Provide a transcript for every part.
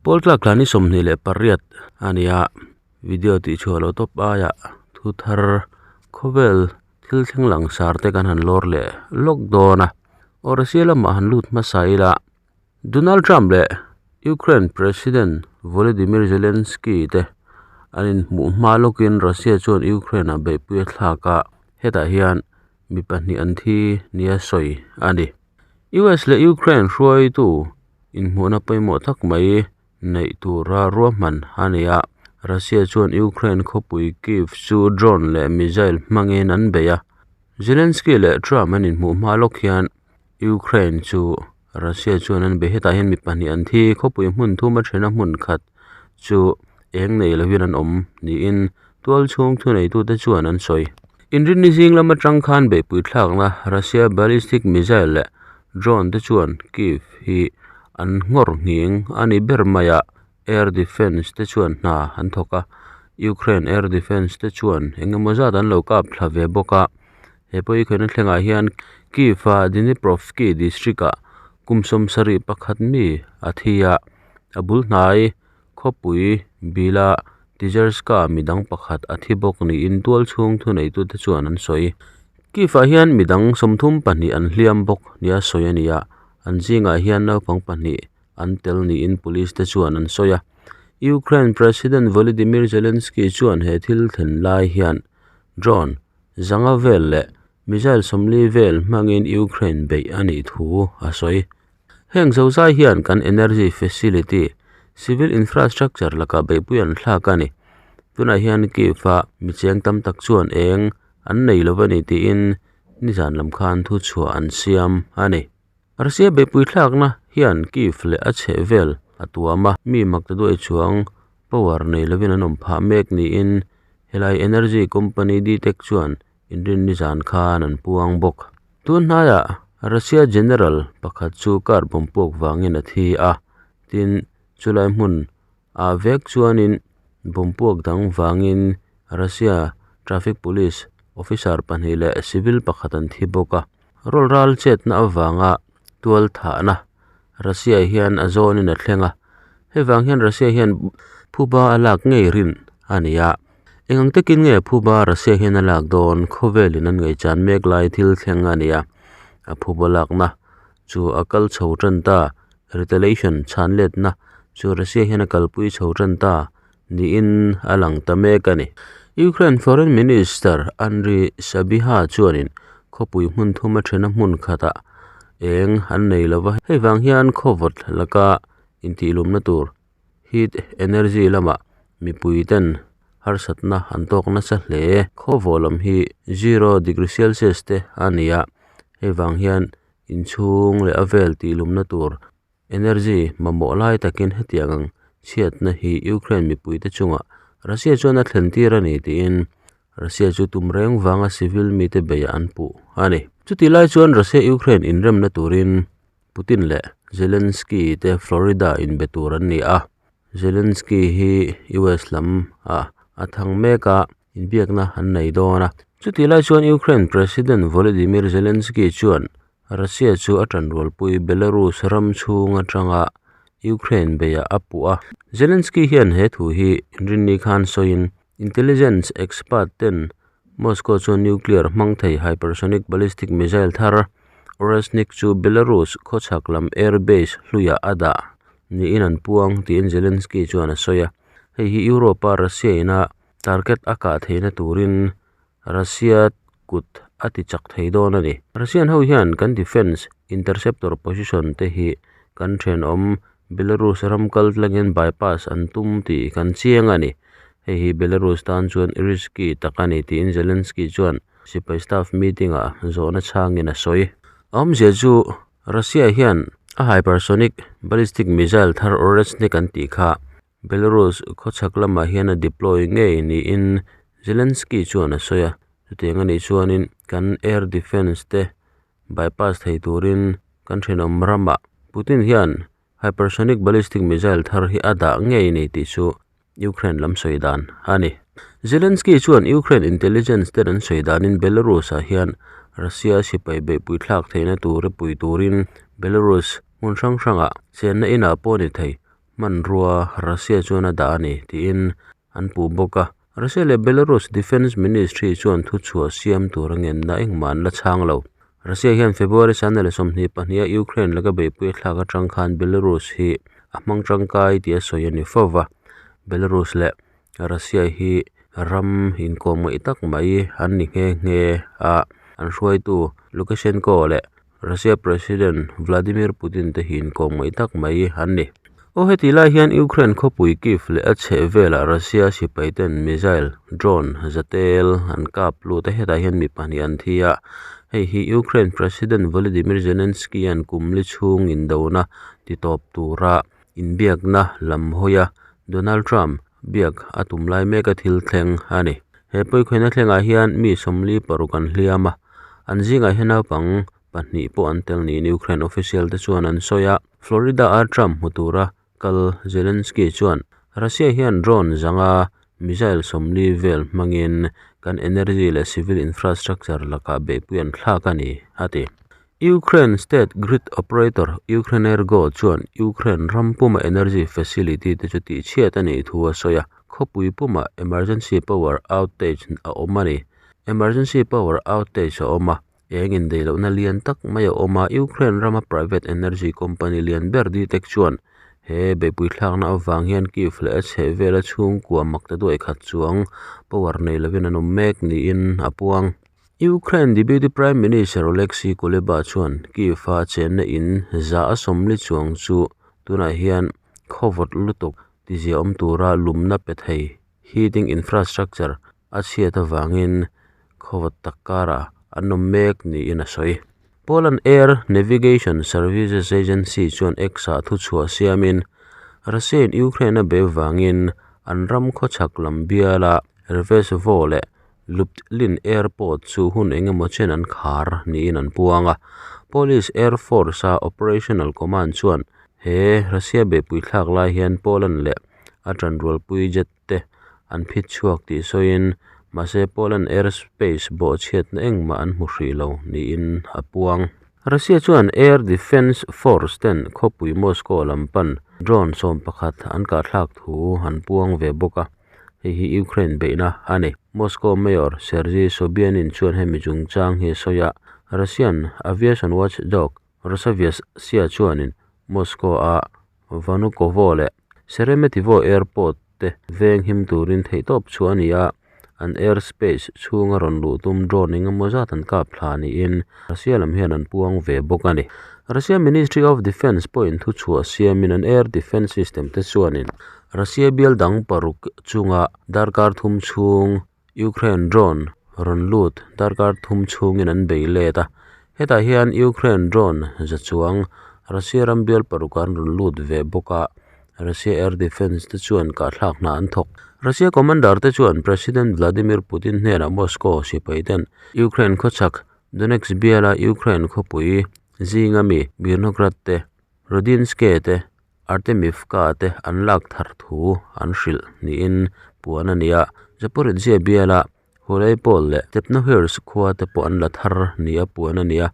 Pawl tlak thla ni 28 a ni a video tih chhuah loh tawp aiah thu thar khawvel thil thleng langsar te kan han lawr leh lawk dawn a aw Russia lamah han lut hmasa ila Donald Trump leh Ukraine President Volodymyr Zelensky te an inhmuh hma lawkin Russia chuan Ukraine ah beihpui a thlak a hetah hian mi pahnih an thi nia sawi a ni. US leh Ukraine hruaitu inhmuhna pawimawh tak mai neih tura ruahman a ni a Russia chuan Ukraine khawpui Kyiv chu drone leh missile hmangin an bei a Zelensky leh Trump an inhmuh hma lawk hian Ukraine chu Russia chuan an bei hetah hian mi pahnih an thi khawpui hmun thum a thena hmun khat chu eng nei lovin an awm niin tual chhung thuneitute chuan an sawi. Inrinni zing lam atang khan beihpui thlakna Russia ballistic missile leh drone te chuan Kyiv hi an nghawr nghing a ni ber mai a air defence te chuan hna an thawk a Ukraine air defence te chuan eng emaw zat an lo kap thla ve bawk a he pawh hi khawiah thlengah hian Kyiv a Dnipropetrovsk district ah kum 71 mi a thi a a bul hnai khawpui Bila Tizerska midang pakhat a thi bawk niin tual chhung thuneitute chuan an sawi. Kyiv ah hian midang 32 an hliam bawk nia sawi a ni a an zingah hian naupang pahnih an tel niin police te chuan an sawi a. Ukraine President Volodymyr Zelensky chuan he thil thlen lai hian drone zanga vel leh missile 40 vel hmangin Ukraine beih a nih thu a sawi. Heng zozai hian kan energy facility civil infrastructure laka beihpui an thlak a ni. Tunah hian Kyiv a mi cheng tam tak chuan eng an nei lo a ni tiin nizan lam khan thu chhuah an siam a ni. Russia beihpui thlakna hian Kyiv leh a chheh vel a tuam a mi mak ta duai chuang power nei lovin an awm phah mek niin helai energy company DTEK chuan inrin nizan khan an puang bawk. Tun hnaiah Russia general pakhat chu car bomb puak vangin a thi a tin chulai hmun ah vek chuanin bomb puak dang vangin Russia traffic police officer pahnih leh civil pakhat an thi bawk a rawl ral chetna avanga tual thahna Russia hian a zawnin a thleng a hei vang hian Russia hian phuba a lak ngei rin a ni a engang takin nge phuba Russia hian a lak dawn khawvelin an ngaihchan mek lai thil thleng a ni a a phuba lakna chu a kal chho tan ta retaliation chhan letna chu Russia hian a kalpui chho tan ta niin a lang ta mek a ni. Ukraine Foreign Minister Andriy Sybiha chuanin khawpui hmun thum a thena hmun khatah eng an nei lova hei vang hian khawvawt laka intihlumna tur heat energy lamah mipui ten harsatna an tawk nasa hle khawvawh lam hi zero degree celsius te a ni a hei vang hian inchhung leh a vel tihlumna tur energy mamawh lai takin hetiang ang chhiatna hi Ukraine mipui te chungah Russia chuan a thlen tir a ni tiin Russia chu tum reng vanga civil mi te beih an puh a ni. Chuti lai chuan Russia Ukraine inremna turin Putin leh Zelensky te Florida inbe tur an ni a Zelensky hi US lam ah a thang mek a inbiakna an nei dawn a. Chuti lai chuan Ukraine President Volodymyr Zelensky chuan Russia chu a tanrualpui Belarus ram chhung atanga Ukraine beihah a puh a. Zelensky hian he thu hi inrinni khan sawiin intelligence expert ten Moscow chuan nuclear hmang thei hypersonic ballistic missile thar Oreshnik chu Belarus khawchhak lam air base hluiah a dah niin an puang tiin Zelensky chuan a sawi a. Hei hi Europe a Russia ina target a kah theihna turin Russia kut a ti chak thei dawn a ni. Russian ho hian kan defence interceptor position te hi kan thenawm Belarus ram kal tlangin bypass an tum tih kan chiang a ni. Hei hi Belarus tan chuan risky tak a ni tiin Zelensky chuan sipai staff meeting ah zawhna chhangin a sawi. A awmzia chu Russia hian a hypersonic ballistic missile thar Oreshnik an tih kha Belarus khawchhak lamah hian a deploy ngei niin Zelensky chuan a sawi a. Chutiang a nih chuanin kan air defence te bypass thei turin kan thenawm ramah Putin hian hypersonic ballistic missile thar hi a dah ngei ni tih chu Ukraine lam sawi dan a ni. Zelensky chuan Ukraine intelligence ten an sawi danin Belarus ah hian Russia sipai beihpui thlak theihna tur pui turin Belarus hmun hrang hrangah chenna inah pawh ni thei. hmanrua Russia chuan a dah a ni tiin an puh bawk a. Russia leh Belarus Defence Ministry chuan thuchhuah siam tura ngenna engmah an la chhang lo. Russia hian February sangna leh 22 a Ukraine laka beihpui a thlak atang khan Belarus hi a hmang tangkai tih a sawi a ni fo va. Belarus leh Russia hi ram inkawm ngaih tak mai an ni nghe nghe a, an hruaitu Lukashenko leh Russia President Vladimir Putin te hi inkawm ngaih tak mai an ni. Aw heti lai hian Ukraine khawpui Kyiv leh a chhehvelah Russia sipai ten missile, drone, zatel an kap lut a, hetah hian mi pahnih an thi a, hei hi Ukraine President Volodymyr Zelensky an kum li chhung indona titawp tura inbiakna lam hawi a Donald Trump biak a tum lai mek a thil thleng a ni. He pawikhawihna thlengah hian mi 46 an hliam a, an zingah hian naupang pahnih pawh an tel niin Ukraine official te chuan an sawi a. Florida a Trump hmu tura kal Zelensky chuan Russia hian drone zanga missile 40 vel hmangin kan energy leh civil infrastructure lakah beihpui an thlak a ni, a ti. Ukraine state grid operator Ukrenergo chuan Ukraine ram puma energy facility te chu tihchhiat a nih thu a sawi a, khawpui puma emergency power outage a awm a ni. Emergency power outage a awm a, eng indaihlohna lian tak mai a awm a, Ukraine rama private energy company lian ber DTEK chuan he beihpui thlakna avang hian Kyiv leh a chhehvela chhungkua mak te duai khat chuang power nei lovin an awm mek niin a puang. Ukraine Deputy Prime Minister Oleksiy Kuleba chuan Kyiv a chenna in za a 40 chuang chu tunah hian khawvawt lutuk tizia awm tura lumna pe thei heating infrastructure a chhiat avangin khawvawt tak karah an awm mek niin a sawi. Poland Air Navigation Services Agency chuan X ah thuchhuah siamin Russia in Ukraine a be wangin an ram khawchhak lam biala Revesovo leh Lublin Airport chu hun engemaw chen an khar niin an puang a. Polish Air Force a Operational Command chuan he Russia beihpui thlak lai hian Poland leh a tanrualpui jet te an phit chhuak tih sawiin mahse Poland airspace bawhchhiatna engmah an hmu hrih lo niin a puang. Russia chuan Air Defence Force ten khawpui Moscow lampan drone 11 an kah thlak thu an puang ve bawk a, hei hi Ukraine beihna a ni. Moscow Mayor Sergei Sobyanin chuan hemi chungchang hi a sawi a, Russian aviation watchdog Rosaviatsia chuanin Moscow a Vnukovo leh Sheremetyevo Airport te veng him turin theihtawp chu a ni a, an airspace chhunga rawn luh tum drone engemaw zat an kap thla niin Russia lam hian an puang ve bawk a ni. Russia Ministry of Defence pawhin thuchhuah siamin an air defence system te chuanin Russia bial dang paruk chunga darkar thum chhung Ukraine drone rawn lut darkar thum chhungin an bei let a, hetah hian Ukraine drone za chuang Russia ram bial paruk an rawn lut ve bawk a, Russia air defence te chuan kah thlak hna an thawk. Russia commander te chuan President Vladimir Putin hnenah Moscow sipai ten Ukraine khawchhak Donetsk biala Ukraine khawpui zinga mi Mirnograd te, Rodinske te, Artemivka te an lak thar thu an hrilh niin puan a ni a. Zaporizhzhia biala Huliaipole leh Stepnohirsk khua te pawh an la thar ni a puan a ni a.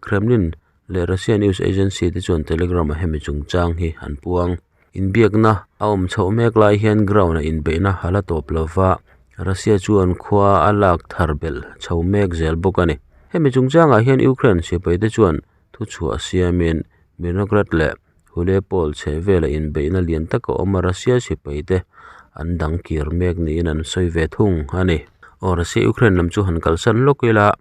Kremlin leh Russia news agency te chuan Telegram a hemi chungchang hi an puang. Inbiakna a awm chhoh mek lai hian ground a inbeihna a la tawp lova, Russia chuan khua a lak thar belh chho mek zel bawk a ni. Hemi chungchangah hian Ukraine sipai te chuan thuchhuah siamin Mirnograd leh Huliaipole chhehvela inbeihna lian tak a awm a, Russia sipai te an dang kir mek niin an sawi ve thung a ni. Aw Russia Ukraine lam chu han kalsan lawk ila,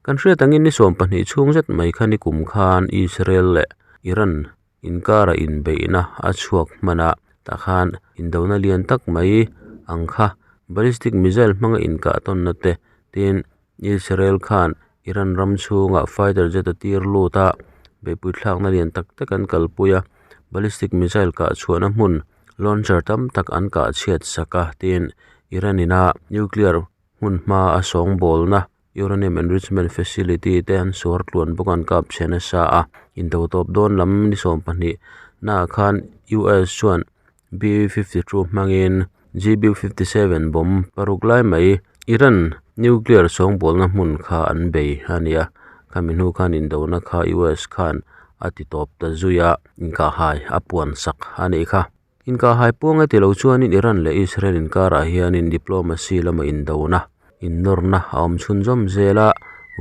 kan hriat angin ni 20 chhung zet mai kha ni kum khan Israel leh Iran inkara inbeihna a chhuak hman a, tah khan indona lian tak mai ang kha ballistic missile hmanga inkah tawnna te tin Israel khan Iran ram chhungah fighter jet a tir lut a, beihpui thlakna lian tak tak an kalpui a, ballistic missile kah chhuahna hmun launcher tam tak an kah chhiat sak a tin Iran ina nuclear hmun hma a sawngbawlna uranium enrichment facility te an suar tluan bawk a an kap chhe nasa a, indo tawp dawn lam ni 20 naah khan US chuan B-52 hmangin GB-57 bomb paruk lai mai Iran nuclear sawngbawlna hmun kha an bei a ni a, khami hnu khan indona kha US khan a ti tawp ta zui a, inkah hai a puan sak a nih kha. Inkahhai puang e ti lo chuanin Iran leh Israel inkarah hianin diplomacy lama indona, innawrna a awm chhunzawm zel a,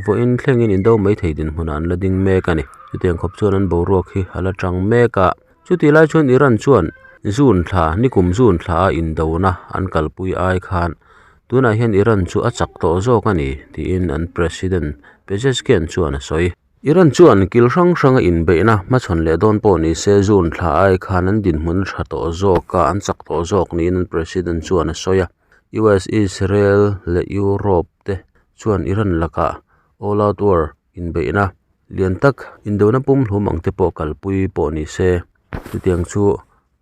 vawiin thlengin indo mai thei dinhmunah an la ding mek a ni. Chutiang khawp chuan an boruak hi a la tang mek a. Chutih lai chuan Iran chuan June thla, nikum June thla a indona an kalpui ai khan tunah hian Iran chu a chak tawh zawk a ni tiin an President Pezeshkian chuan a sawi. Iran chuan kil hrang hranga inbeihna hmachhawn leh dawn pawh ni se June thla ai khan an dinhmun a tha tawh zawk a, an chak tawh zawk niin an President chuan a sawi a. US, Israel leh Europe te chuan Iran lakah all out war inbeihna lian tak, indona pumhlum ang te pawh kalpui pawh ni se chutiang chu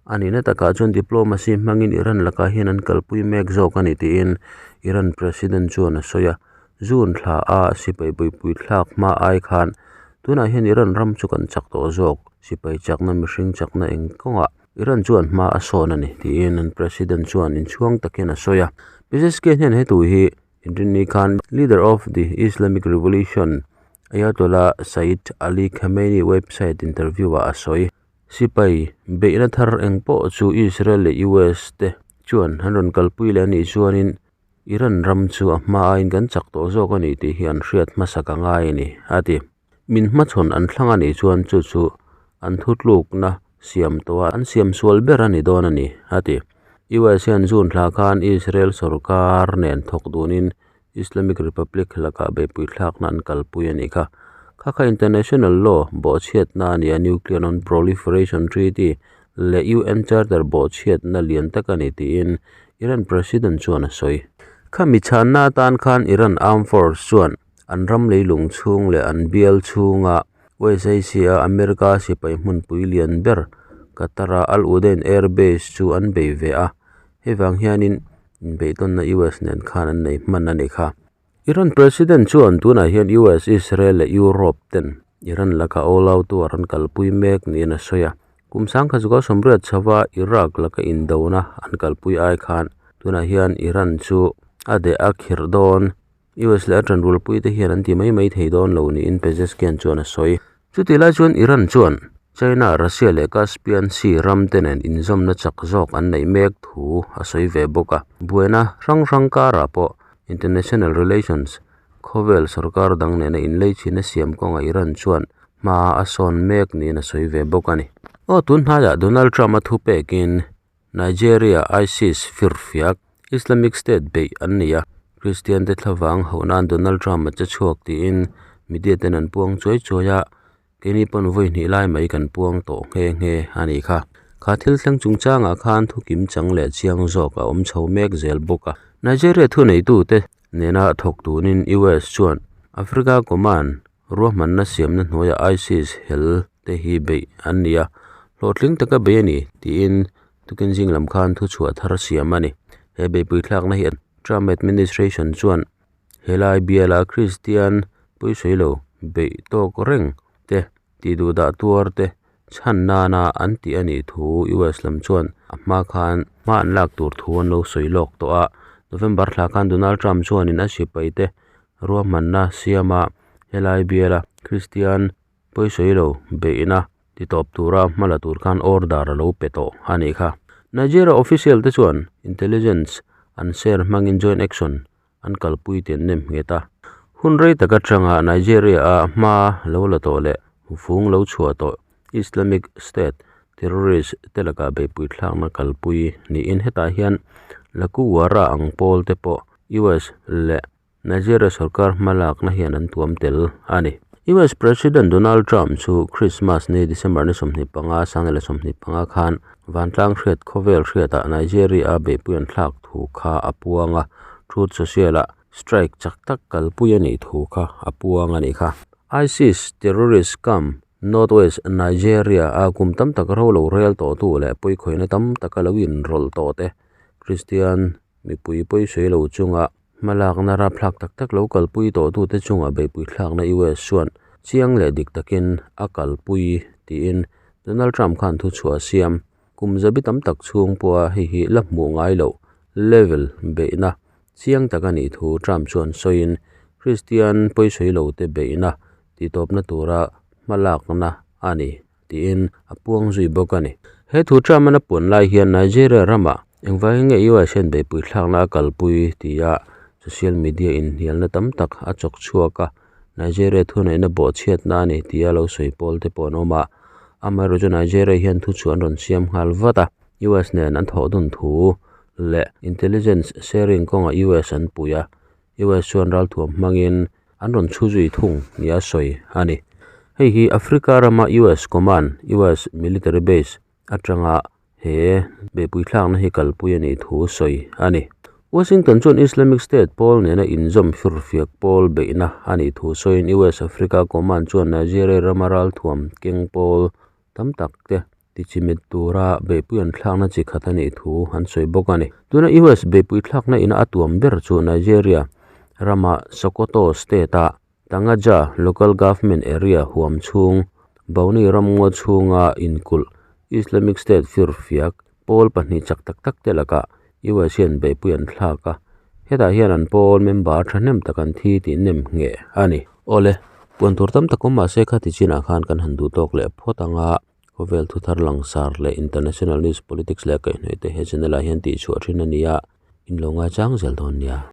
a nihna takah chuan diplomacy hmangin Iran lakah hian an kalpui mek zawk a ni tiin Iran President chuan a sawi a. June thla a sipai buaipui thlak hma ai khan tunah hian Iran ram chu kan chak tawh zawk, sipai chakna mihring chakna eng kawngah Iran chuan hma a sawn a ni tiin an President chuan inchhuang takin a sawi a. Pezeshkian hian he thu hi Inrinni khan Leader of the Islamic Revolution Ayatollah Sayyid Ali Khamenei website interview ah a sawi. Sipai beihna thar eng pawh chu Israel leh US te chuan an rawn kalpui leh a nih chuanin Iran ram chu a hma aiin kan chak tawh zawk a ni tih hi an hriat hmasak a ngai a ni, a ti. Min hmachhawn an thlang a nih chuan chu chu an thutlukna siam tawh a, an siam sual ber a ni dawn a ni, a ti. US hian June thla khan Israel sorkar nen thawk dunin Islamic Republic lakah beihpui thlakna an kalpui a nih kha. Kha kha International Law bawhchhiatna a ni a, Nuclear Non-Proliferation Treaty leh UN Charter bawhchhiatna lian tak a ni tiin Iran President chuan a sawi. Kha mi chhanna atan khan Iran Armed Force chuan an ram leilung chhung leh an bial chhunga West Asia-a America sipai hmunpui lian ber Qatar-a Al Udeid Air Base chu an bei ve a, hei vang hianin Inbeihtawnna US nen khan an nei hman a ni kha. Iran President chuan tunah hian US, Israel leh Europe ten Iran laka all out war an kalpui mek niin a sawi a. Kum sangkhat zuka sawmriat chhova Iraq laka indona an kalpui ai khan tunah hian Iran chu a deh a khirh dawn. US leh a tanrualpui te hian an ti mai mai thei dawn lo niin Pezeshkian chuan a sawi. Chutih lai chuan Iran chuan China, Russia leh Caspian Sea ram te nen inzawmna chak zawk an neih mek thu a sawi ve bawk a. Buaina hrang hrang karah pawh international relations khawvel sorkar dang nena inleichhina siam kawngah Iran chuan hma a sawn mek niin a sawi ve bawk a ni. Aw tun hnaiah Donald Trump-a thupekin Nigeria ISIS firfiak Islamic State beih an ni a, Kristian te thlavang hauh nan Donald Trump a che chhuak tiin media ten an puang chuai chuai a, keini pawn vawi hnih lai mai kan puang tawh nghe nghe a nih kha. Kha thil thleng chungchangah khan thu kim chang leh chiang zawk a awm chho mek zel bawk a. Nigeria thuneitute nena thawk tunin US chuan Africa Command Ruahmanna siamna hnuaiah ISIS hel te hi beih an ni a, hlawhtling taka bei a ni tiin tukin zing lam khan thuchhuah thar siam a ni. He beihpui thlakna hi Trump administration chuan helai biala Kristian pawisawi lo beih tawk reng te tih duhdah tuar te chhan nana an tih a nih thu US lam chuan a hma khan hma an lak tur thu an lo sawi lawk tawh a. November thla khan Donald Trump chuanin a sipai te Ruahmanna siama helai biala Kristian pawisawi lo beihna ti tawp tura hma la tur khan order a lo pe tawh a nih kha. Nigeria official te chuan intelligence an share hmangin joint action an kalpui tih an nem nghet a. Hun rei tak atanga Nigeria a hma lo la tawh leh vung lo chhuah tawh Islamic State terrorist te lakah beihpui thlakna kalpui niin hetah hian Lakurawa ang pawl te pawh US leh Nigeria sorkar hmalakna hian an tuam tel a ni. US President Donald Trump chu Christmas ni December ni 25, 2025 khan vantlang hriat khawvel hriatah Nigeria-a beihpui an thlak thu kha a puang a, Truth Social-ah strike chak tak kalpui a nih thu kha a puang a nih kha. ISIS terrorist camp Northwest Nigeria-a kum tam tak ro lo rel tawhtu leh pawikhawihna tam taka lo inrawlh tawh te Christian mipui pawisawi lo chunga Hmalakna rapthlak tak tak lo kalpui tawhtute chungah beihpui thlakna US chuan chiang leh dik takin a kalpui tiin Donald Trump khan thuchhuah a siam. Kum zabi tam tak chhung pawha hei hi la hmuh ngai loh level beihna chiang tak a nih thu Trump chuan sawiin Kristian pawisawi lote beihna tihtawpna tura hmalakna a ni tiin a puang zui bawk a ni. He thu Trump-an a puan lai hian Nigeria ramah engvangin nge US hian beihpui thlakna a kalpui tia social media inhnialna tam tak a chawk chhuak a, Nigeria thuneihna bawhchhiatna a ni tia lo sawi pawl te pawh an awm a. Amaherawhchu Nigeria hian thuchhuah an rawn siam nghal vat a, US nen an thawh dun thu leh intelligence sharing kawngah US an pui a, US chuan ralthuam hmangin an rawn chhu zui thung nia sawi a ni. Hei hi Africa rama US Command, US military base, atanga he beihpui thlakna hi kalpui a nih thu sawi a ni. Washington chuan Islamic State pawl nena inzawm firfiak pawl beihna a nih thu sawiin US Africa Command chuan Nigeria rama ralthuam keng pawl tam tak te tichimit tura beihpui an thlakna chi khat a nih thu an sawi bawk a ni. Tuna US beihpui thlakna ina a tuam ber chu Nigeria rama Sokoto state-a Tangaja Local Government Area huam chhung Bawni ramngaw chhunga inkulh Islamic State firfiak pawl pahnih chak tak tak te lakah US hian beihpui an thlak a, hetah hian an pawl member thahnem tak an thi tih nem ngheh a ni. Awle, puan tur tam tak awm mahse khati chinah khan kan han duh tawk leh phawt ang a, khawvel thuthar langsar leh international news politics leh kaihhnawih te he channel ah hian tihchhuah thin a ni a, in lo ngaichang zel dawn nia.